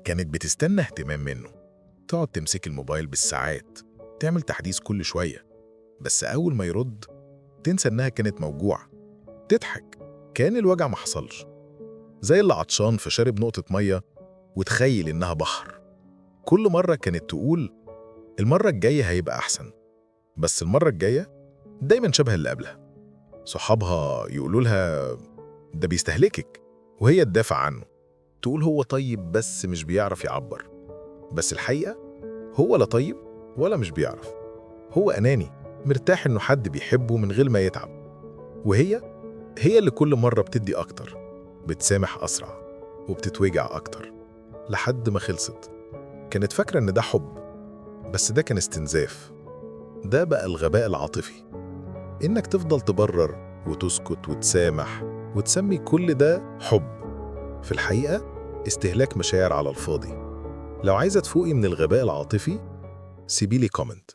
كانت بتستنى اهتمام منه، تقعد تمسك الموبايل بالساعات، تعمل تحديث كل شوية، بس أول ما يرد تنسى إنها كانت موجوعة، تضحك كأن الوجع ما حصلش. زي اللي عطشان فشرب نقطة مية وتخيل إنها بحر. كل مرة كانت تقول المرة الجاية هيبقى أحسن، بس المرة الجاية دايما شبه اللي قبلها. صحابها يقولوا لها ده بيستهلكك، وهي تدافع عنه، تقول هو طيب بس مش بيعرف يعبر. بس الحقيقة هو لا طيب ولا مش بيعرف، هو أناني مرتاح إنه حد بيحبه من غير ما يتعب. وهي هي اللي كل مرة بتدي أكتر، بتسامح أسرع، وبتتوجع أكتر، لحد ما خلصت. كانت فاكرة إن ده حب، بس ده كان استنزاف. ده بقى الغباء العاطفي، إنك تفضل تبرر وتسكت وتسامح وتسمي كل ده حب. في الحقيقة استهلاك مشاعر على الفاضي. لو عايزة تفوقي من الغباء العاطفي سيبيلي comment.